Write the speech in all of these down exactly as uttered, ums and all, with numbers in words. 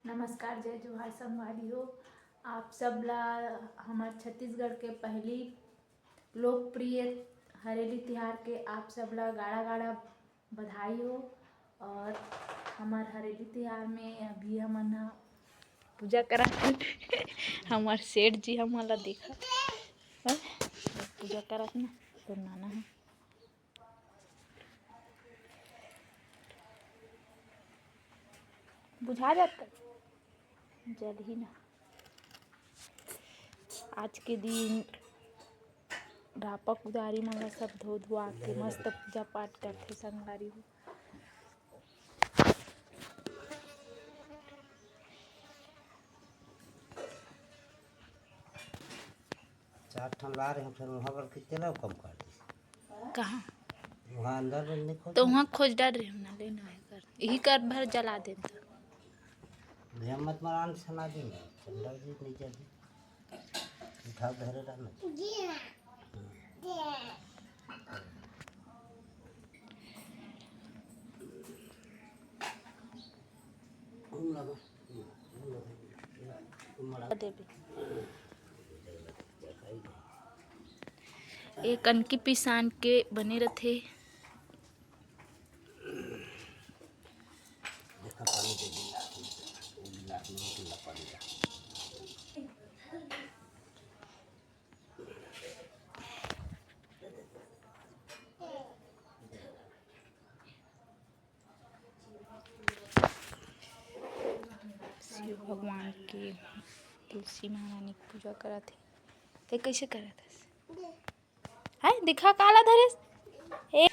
नमस्कार, जय जोहार संगवारी हो। आप सब ला हमर छत्तीसगढ़ के पहली लोकप्रिय हरेली तिहार के आप सब ला गाड़ा गाड़ा बधाई हो। और हमर हरेली तिहार में अभी हमन ह पूजा करत हन। हमर सेठ जी हमन ला देखत हन, पूजा करत ना, तो नाना है। बुझा जाता, जल्दी ना। आज के दिन रापा कुदारी मन ला सब धो धुआ के मस्त पूजा पाठ करथे संगवारी हो। चार ठन ला रहे हो, फिर वहाँ पर कितने ला कम कर दी। कहाँ? वहाँ अंदर में नहीं खोज तो वहाँ खोज डाल रहे हो ना, लेना है कर, यही कर भर जला देता। भैया मत मरान सना देंगे, चंदा जी नहीं जल्दी उठा धरे रहना। घूम लगा। देवी। ए कनकी पिसान के बने रथे। देखा पानी दे गिलास में, वो गिलास में निकल पानी का। शिव भगवान के तुलसी महारानी के पूजा करत हे। ते कैसे करत हस? हाय, दिखा काला धरेस। ए।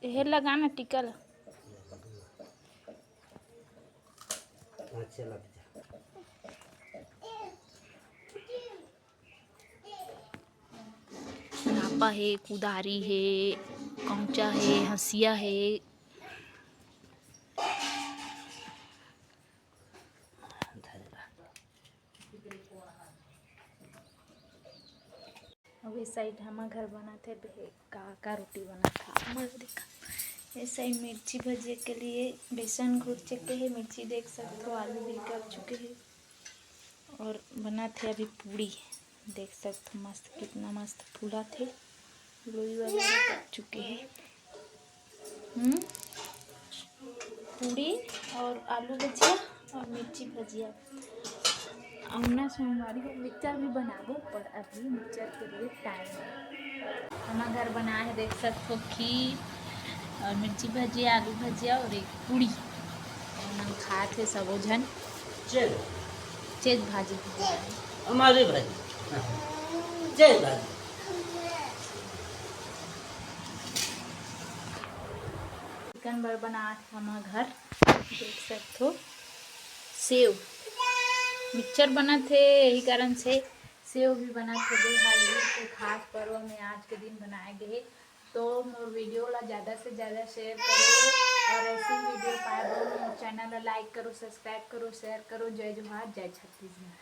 एहे लगा ना टीका ला। अच्छा लग जा। नापा हे, कुदारी हे, कौचा हे, हंसिया हे। अब इस साइड हमर घर बनत हे, बे-, का, का रोटी बनत हे, हमर देखा। इस साइड मिर्ची भजिया के लिए बेसन घुट चुके हे, मिर्ची देख सकते हो, आलू भी कट चुके हे और बनत हे अभी पूड़ी। देख सकते हो मस्त, कितना मस्त फूलत हे, लोई वगैरह कट चुके हे। हम्म, पूड़ी और आलू भजिया और मिर्ची भजिया। अउ ना सोमवारी को मिक्सचर भी बनाबो, पर अभी मिक्सचर के लिए टाइम है। हमर घर बनाए हे, देख सकते हो, खीर और मिर्ची भजिया, आलू भजिया और एक पूड़ी। और हम खात हे सबो झन। चेत। चेत भाजी। हमारी भाजी। चेत भाजी। चिकन बर बनात हे हमर घर, देख सकथो। सेव मिक्सचर बनत हे, यही कारण से सेव भी बनत हे। दे हरेली के खास पर्व में आज के दिन बनाए गे हे। तो मोर वीडियो ला ज़्यादा से ज़्यादा शेयर करो और ऐसी वीडियो पाए बर मोर चैनल ला लाइक करो, सब्सक्राइब करो, शेयर करो। जय जोहार, जय छत्तीसगढ़।